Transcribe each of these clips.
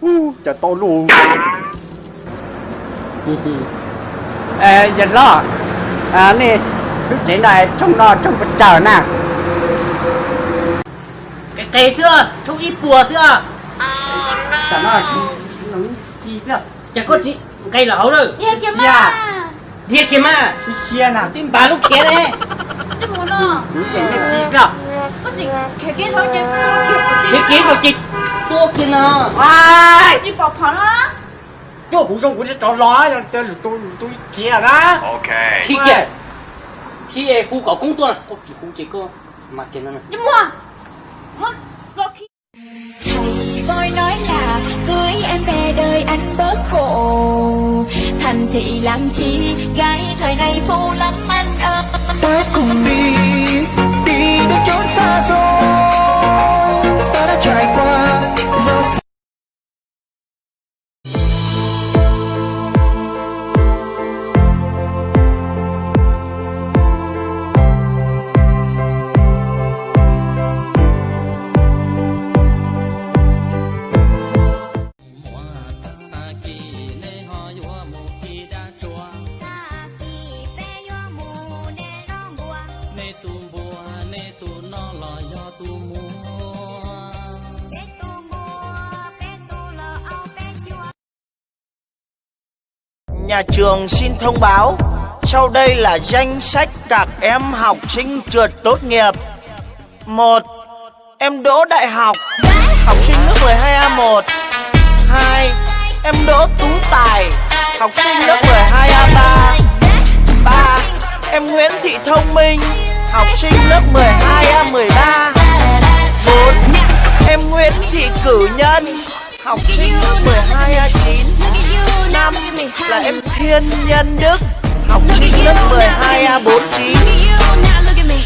Ub, cas tau luaj. Yawg hlob, nej lub tsev no tshooj no tshooj pes tsawg na? Qis qis xwb, tshooj ib puas xwb. Tam no ci xwb, cas koj tsis nqis los hauv lawm? Dhia kiag mas, siab siab na, twb npaj lub khiav ne. Khiav kiag rau ces tua kiag no. Tsis pom phom no. Cuaj kuv zoo kuv rov los, yog lwm tus lwm tus khiav na. Khi kiag, khi hu kom koob tuaj, koj tsis hu ces koj mas kiag no. Thầy bói nói là cưới em về đời anh bớt khổ. Thành thị làm chi, gái thời nay phô lắm anh ơi. Ta cùng đi, đi đến chốn xa xôi. Ta đã trải qua gió. Nhà trường xin thông báo, sau đây là danh sách các em học sinh trượt tốt nghiệp. Một, em Đỗ Đại Học, học sinh lớp mười hai A một. Hai, em Đỗ Tú Tài, học sinh lớp mười hai A ba. Ba, em Nguyễn Thị Thông Minh, học sinh lớp mười hai A mười ba. Bốn, em Nguyễn Thị Cử Nhân, học sinh lớp mười hai A chín. Năm là em Thiên Nhân Đức, học sinh lớp mười hai A bốn chín.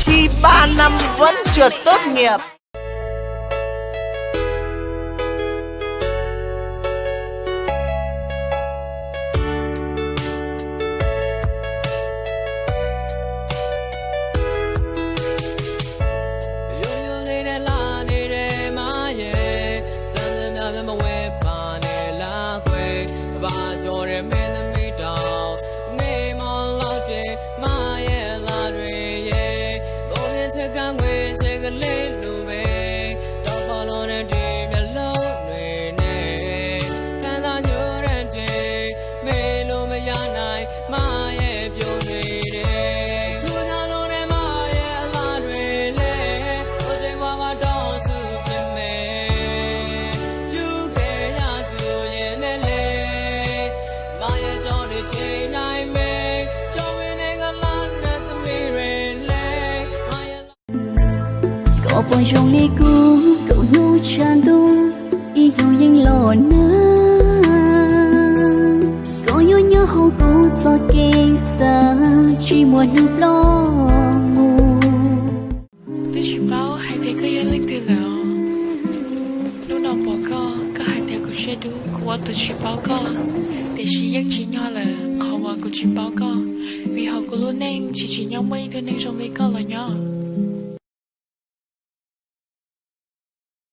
Thi ba năm vẫn trượt tốt nghiệp. Koj puas zoo li kuv, koj hnub tshav ntuj ib hnub yeej los nag. Koj yuav nyob hauv kuv txoj kev xav tsis muaj hnub ploj mus. Twb tsis paub hais tias koj yog leej twg lawm os. Hnub no pom koj, koj hais tias kuv siab dub, kuv ua tus tsis paub koj. Tiam sis yeej tsim nyog lawm qhov uas kuv tsis paub koj, vim hauv kuv lub neej tsis tsim nyog muaj ib tug neeg zoo li koj los nyob.